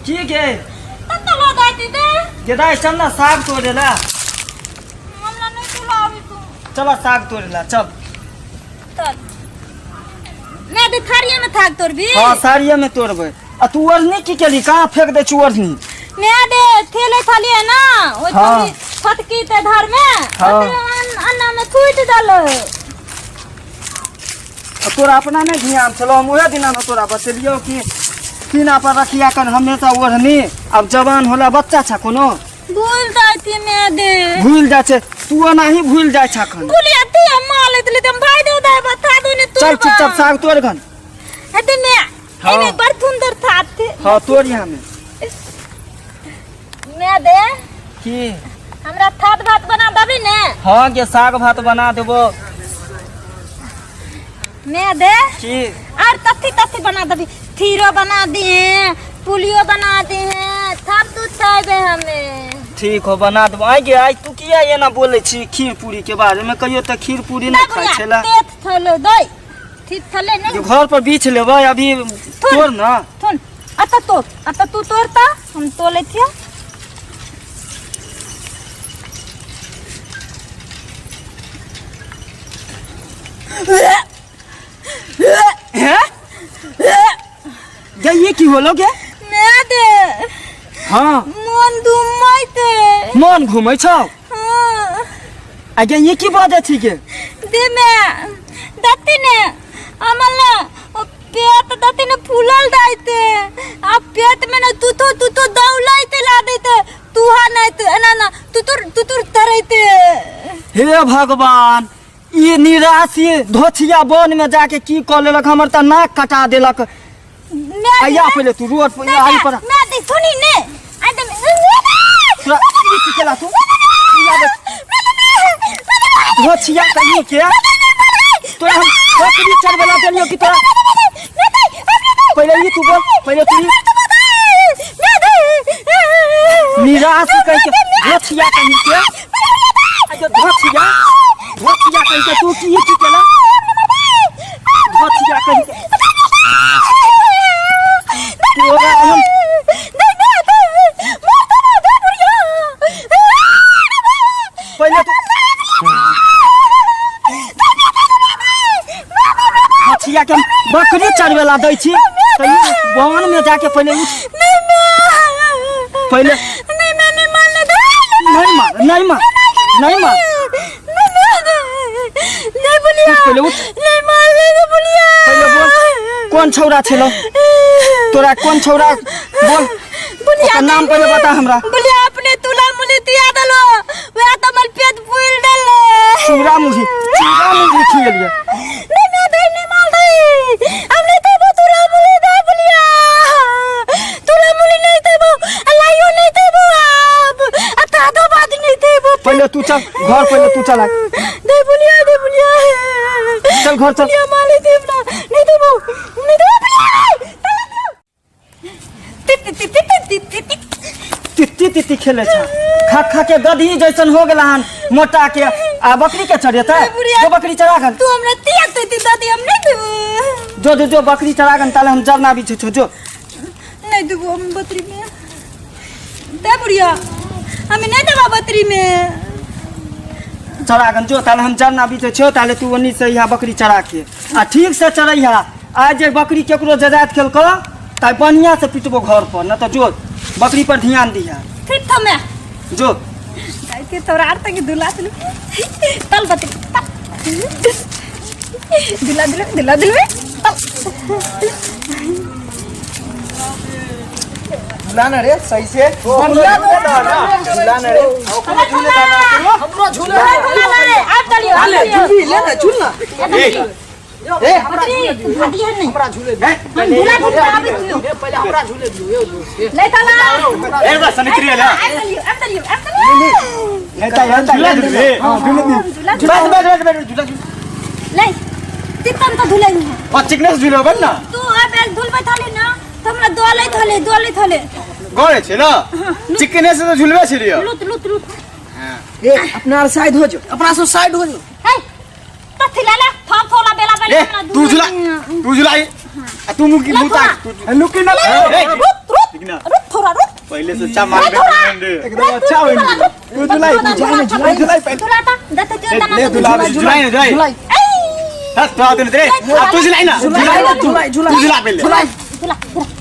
की गे? कत्तो लो दाती दे। गे दाइ, चल ना साग तोड़े ला। हमरा नहीं तुलावी तू। चल साग तोड़े ला, चल। चल। मैं दे थारिये में थाक तोड़बी। हाँ, साड़िये में तोड़बै। आ तू ओढ़नी की केली? कहाँ फेंक दै छी ओढ़नी? मैं दे थेले थाली है ना, ओइ हाँ। थोड़ी फटकी ते धार में। हाँ। ओकरे अन्ना में थूट दलो। आ तोरा अपना नहीं ध्यान छलो? हम उहे दिना में तोरा बतेलियौ कि सीना पर रखिया कर हमेशा ओढ़नी। अब जवान होला, बच्चा छ कोनो? भूल जाती मैं दे। भूल जाइ छै तू, ओनाही भूल जाइ छ अखन। भूल जाती हम माल इतले तुम भाई दे दे बता दो ने तू। चल चुपचाप साग तोड़ गन। हते मैं। हाँ। एमे बड़ सुंदर था थे। हाँ, तोड़ यहाँ में। मैं दे। की? हमरा थात भात बना देबी ने? हाँ गे, साग भात बना देबो। मैं दे। की? और तथी तथी बना देबी, थीरो बना दिए, पुलियो बना दिए, सब दूध चाहबे हमें। ठीक हो, बना देबो। आइ गे, आइ तू किया एना बोलै छी खीर पूरी के बारे में? कहियो तऽ खीर पूरी नहि खाइ छला। तेत थलो दई ठीक थले नहीं। जो घर पर बीछ लेबै, अभी तोड़ ना। थुन अत तोड़, अत तू तोड़ता, हम तोड़ लेथियो। हैं गे, ये की होलो गे? मैं दे। हाँ। मन घुमैते। मन घुमै छौ? हाँ। आ गे, ये की बाजै छी गे? दे मैं दत्ती ने अमल ना ओ पेट दत्ती ने फूलल जाइते, आ पेट में ना तुतो तुतो दौलैते ला देते, तुहा नहीं तो एना ना तुतुर तुतुर तरैते। हे भगवान, ई निराशी धोछिया वन में जाके की कऽ लेलक? हमर तऽ नाक कटा देलक। मैं आइया पहिले तू रोड पर आई पर। मैं दे सुनी ने आ दे। तोरा ई की केला तू? ई आबै धोछिया कहीं के, तोरा हम बकरी चरबै ला देलियौ कि तोरा? पहिले ई तू बोल, पहिले तू ई निराश कह के, धोछिया कहीं के, अच्छा धोछिया, धोछिया कहीं के, तू की की केला धोछिया कहीं के? तोरा हम पहिले तू धोछिया के हम बकरी चरबै ला दै छी तऽ ई वन में जाके पहिले उठ, पहिले नहीं मार, नहीं मार, नहीं मार। उठ पहिले, उठ पहिले, बोल कोन छौरा छेलो तोरा? कोन छौरा बोल, ओकर नाम पहिले बता हमरा। बोलिया अपने तुला मुली तिया दलो, वह तो मल पेट फूल दले। चूड़ा मुढ़ी, चूड़ा मुढ़ी खिएलिए। नहीं मैं दे नहीं माल दे, हम नहीं देबो तुला मुली दे। बोलिया तुला मुली नहीं देबो, लाइयो नहीं देबो, आप अता दो बात नहीं देबो। पहिले तू चल घर, पहिले तू चल। दे बोलिया, दे बोलिया। चल घर चल। बोलिया माले देब ना, नहीं देबो, नहीं देबो बोलिया। तित्ती तित्ती खेले छ, खा खा के गधी जैसन हो गेला हन मोटा के, आ बकरी के चढ़ेतै? जो बकरी चढ़ा गन। तू हमरा तिया तित्ती दादी, हम नहीं देबो। जो जो जो, बकरी चढ़ा गन, ताले हम जरना बिछै छौ, जो। नहीं देबो हम बकरी में। दे बुढ़िया, हमें नहीं देबा बकरी में। चढ़ा गन जो, ताले हम जरना बिछै छौ, ताले तू ओनी से यहाँ बकरी चढ़ा के आ ठीक से चढ़ैहा। आ जे बकरी केकरो जजात खेलको त बढ़िया से पिटबो घर पर, न त जो बकरी पर ध्यान दिहा। ठीक था मैं। जो। के तोरा आर तक दुला दिलु तल बते दुला दिलु, दुला दिलु तल। झूला ना रे, सही से बढ़िया झूला ना रे। हमरो झूले। आप चलियो, आप ले चलियो। झूली ले ना, झूल ना। ए, हमरा झूले नहीं, हमरा झूले दे। हम झूला झूल आबे दियो। ए, पहिले हमरा झूले दियो। ए दोस्त, नहीं तला। ए बस निकली ना। आप चलियो, आप चलियो, आप चलियो। एता एता। झूला झूले। हां, झूले दी। झूला। बैठ बैठ बैठ बैठ, झूला झूला। नहीं तितन तो झूले नहीं है। और चिकने से झूले बन ना। तू अब एक झूल बैठा ना तो हमरा दोले थले दोले थले। गड़े छे ना, चिकने से तो झूलबे छे रियो। लुत लुत लुत। ए, अपना साइड हो जो, अपना सब साइड हो जो। हे तथी लाला थम थोला बेला बेला। ए, तू झूला, तू झूला, आ तू मुकी मुता तू लुकी ना। ए, रुक रुक। ठीक ना। रुक थोड़ा। पहले से अच्छा मार एकदम अच्छा होई तू झुलाई झुलाई, झुलाई, झुलाई पहले झुलाता दते जो तना ले झुला झुलाई ना झुलाई झुलाई हस तो आते रे अब तू झुलाई ना झुलाई ना, झुलाई, झुलाई। तू झुला पहले झुलाई झुला झुला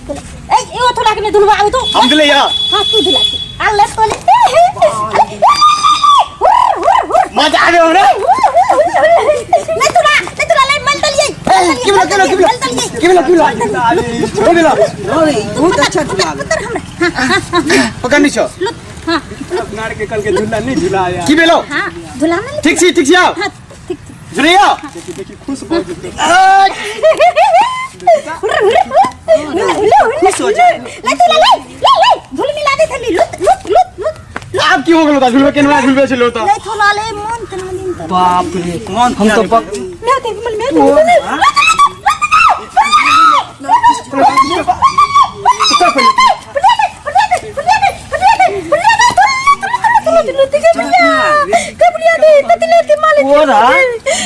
झुला ए यो थोड़ा के झुलवा आउ तो हम झुलाई या हां तू झुला आ ले तो ले मजा आ गयो रे ले तुला ले तुला ले मल दलिए की बोला की बोला की बोला की बोला की बोला की बोला अरे बहुत अच्छा झुला पकड़ नीचो हां अपना के कल के झूला नहीं झुलाया की बेलो हां झुला ना ठीक छी ठीक छी आओ हां ठीक झुलाइयो ठीक खुश हो जा ले तुला ले ले ले झुल मिला दे थली लुत लुत लुत लुत आप क्यों हो गलो झुलवा के ना झुलवे चलो तो ले थोला ले मन तना दिन तो बाप रे कौन हम तो मैं देख मल मैं तोरा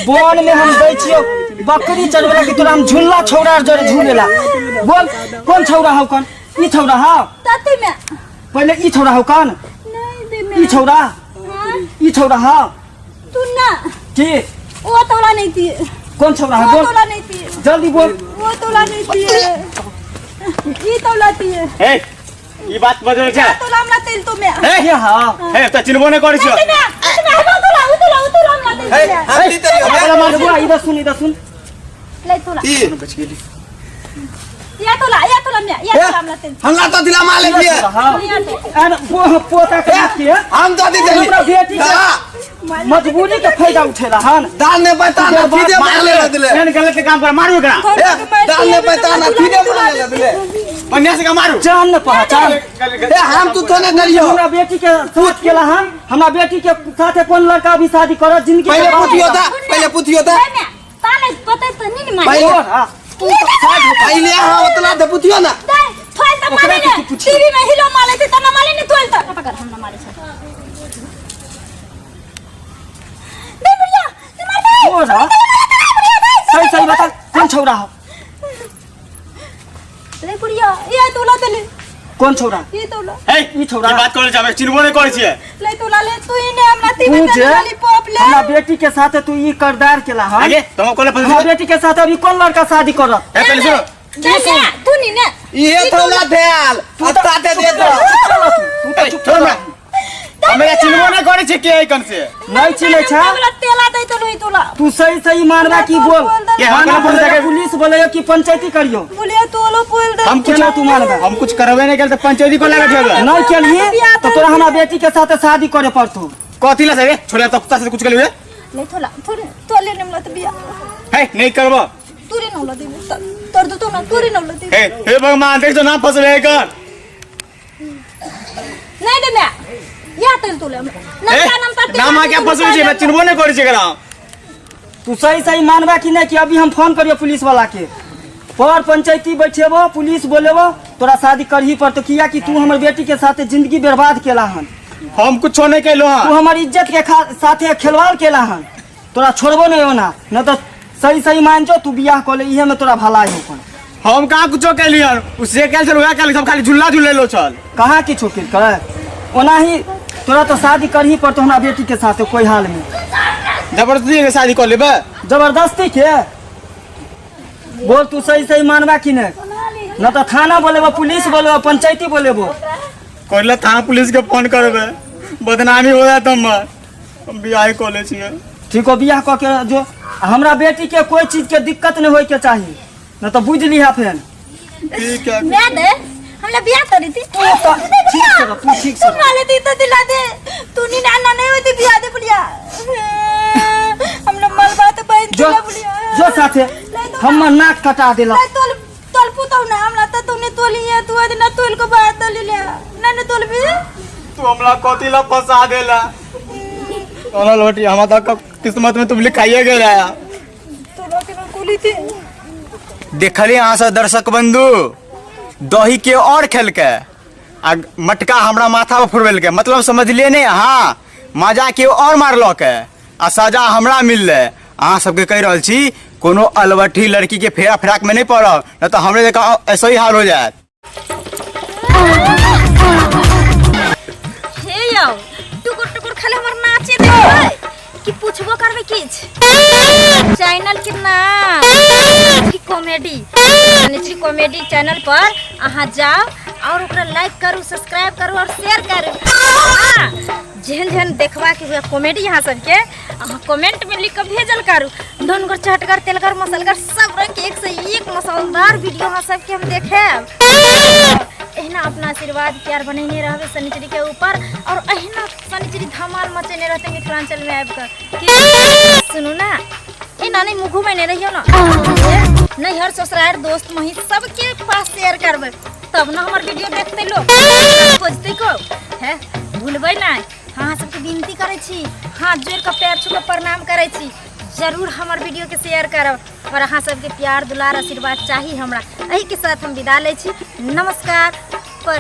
वन में हम दै छियो बकरी चरवेला कि तोरा हम झुल्ला छौड़ा आर जरे झुलेला बोल कौन छौड़ा हौ कौन ई छौड़ा हौ पहिले ई छौड़ा हौ कौन ई छौड़ा ई छौड़ा हौ के कौन छौड़ा हौ बोल जल्दी बोल ए ई बात बदल जा ए के हौ ए त चिन्हबो नै करै छियो हम दी तरी हमरा मार बुआ इधर सुन इधर सुन ले तोला या तोला या तोला म्या या तोला हमला तेल हमरा तो दिला मार ले छौड़ा हौ या तो एन पोता के के हम तो दी तरी हमरा बेटी के मजबूरी के फायदा उठेला हन दाल ने पता ना सीधे मार ले दिले एहन गलत काम कर मारू एकरा ए दाल ने पता ना सीधे मार ले दिले बढ़िया से का मारू जान न पहचान ए हम तू तो ने करियो हमरा बेटी के साथ केला हन हमरा बेटी के साथे कौन लड़का भी शादी करत जिंदगी पहले बर्बाद पुथियो होता। था पहले पुथियो था म्या ताने पता तो नहीं मारे पहले तोरा, तू तो साइड हो। पहले हां उतला दे पुथियो ना दे थोल त मारे ओकरा ने के पूछी। टीवी में हिलो मारे थे तना मारे ने थोल त पकड़ हम ना मारे छे दे बुढ़िया दे मार दे तोरा सही सही बता कौन छौड़ा हो दे बुढ़िया ये तोला तले कौन छौड़ा ये तोला ए ई छौड़ा ई बात करे जाबे चिन्हबो नै करै छियै ले तोला ले तू ही ने हमरा तू टीवी जे पे वाली पॉप ले हमरा बेटी के साथे तू ई करदार केला हन आगे तुम कोले हमरा पसंद बेटी के साथ अभी कौन लड़का शादी करत ए पहले सुनो दे म्या तू नहीं ने ये थोला देल अत्ता दे दे तो तू तो ए, चुप छोड़ रह। हमरा हमरा चिन्हबो नै करै छियै के कन से नहीं चिन्है छा हमरा तेला दे तो नहीं तोला तू सही सही मानबा की बोल के हम थाना कोना बोले पुलिस पुलिस बोले कि पंचायती करियो बोलिया तोलो बोल दे हम कुछ केना तू मानबा हम कुछ करबे नै केल त पंचायती को लागत हेबे नहीं केलही तो तोरा हमरा बेटी के साथे शादी करे पड़तो कथी ला से छोड़े तो कुत्ता से कुछ कलिए ले थोला थोड़े तोले ने मला तो बिया हे नहीं करबो तोरे नौला दे तोर दो तो ना तोरे नौला दे हे हे भगवान देख तो ना फसले कर नहीं दे मैं या तेल तोले ना ए नाम पर नाम आ के फसबै छै मैं चिन्हबो नै करै छै एकरा तू सही सही मानबा कि नहीं कि अभी हम फोन करियो पुलिस वाला के पर पंचायती बैठेबो पुलिस बोलेबो तोरा शादी करही पड़तो किया कि तू हमर बेटी के साथे जिंदगी बर्बाद केला हन हम कुछो नहीं कैलो तू हां हमर इज्जत के साथे खेलवाड़ केला हन तोरा छोड़बो नहीं होना न तो सही सही मान जो तू बियाह कऽ ले इहे में तोरा भलाई हो हम कहाँ कुछो कैली हन उसे कैल छल वएह कैल सब खाली झूला झूलेलो छल कहाँ किछो केलकै ओनाही तोरा तो शादी करही पड़तो हमरा बेटी के साथे कोई हाल में जबरदस्ती के शादी कऽ लेबै जबरदस्ती के बोल तू सही सही मानबा कि नहीं न तो थाना बोलेबो पुलिस बोलेबो पंचायती बोलेबो कहले थाना पुलिस के फोन करबै बदनामी हो जात हमर हम बियाह कऽ लै छियै ठीक हो बियाह कऽ के जो हमरा बेटी के कोई चीज के दिक्कत नहीं होय के चाही न तो बुझ लिहा फेन ठीक है मैं दे हमला बियाह करी थी तू तो ठीक से रह, तू ठीक से तू रह। माले दी तो दिला दे तू नी ना ना नहीं होती बियाह दे बुढ़िया हमला मलबा तो बहन जो दिला बुढ़िया जो साथे हमर नाक कटा देला ले तोल तोल पुतौ ना हमला तो तूने तोली है तू आज ना तोल को बाहर तोली ले ना ना तोल भी तू हमरा कथी ला फंसा देला तोरा लोटी हमरा तो किस्मत में तुम लिखाइए गेल है तोला के ना कुली थी देखलिए अहाँ सब दर्शक बंधु दही के और खेलकै आ मटका हमरा माथा पर फोड़बेलकै मतलब समझलिए नहि अहाँ मजा के और मारलकै आ सजा हमरा मिललै अहाँ सबके कहि रहल छी कोनो अलबट्ठी लड़की के फेरा फेराक में नहि पड़ब नहि तऽ हमरे जकाँ ऐसे ही हाल हो जायत। लिखबो करबै किछु चैनल के नाम कॉमेडी सनिचरी कॉमेडी चैनल पर अहाँ जाओ और ओकरा लाइक करू, सब्सक्राइब करू और शेयर करू। हाँ, जेहन जेहन देखबाके हुए कॉमेडी अहाँ सबके अहाँ कमेंट में लिख के भेजल करू। धनगर, चटगर, तेलगर, मसलगर सब रंग के एक से एक मसालेदार वीडियो अहाँ सबके हम देखेब। एहिना अपना आशीर्वाद प्यार बनेने रहबै सनिचरी के ऊपर और एहिना सनिचरी धमाल मचेने रहते मिथिलांचल में आबि कऽ। कि सुनू ना, एना नहीं मुँह घुमेने रहियो ना, नैहर ससुरार दोस्त मही सबके पास शेयर करबै तब ना हमर वीडियो देखते लोग खोजते को है। भूलबै ना, अहाँ सबके विनती करै छी, हाथ जोड़ कऽ पैर छू कऽ प्रणाम करै छी, जरूर हमर वीडियो के शेयर करब और अहाँ सबके प्यार दुलार आशीर्वाद चाही हमरा। एही के साथ हम विदा लै छी। नमस्कार। पर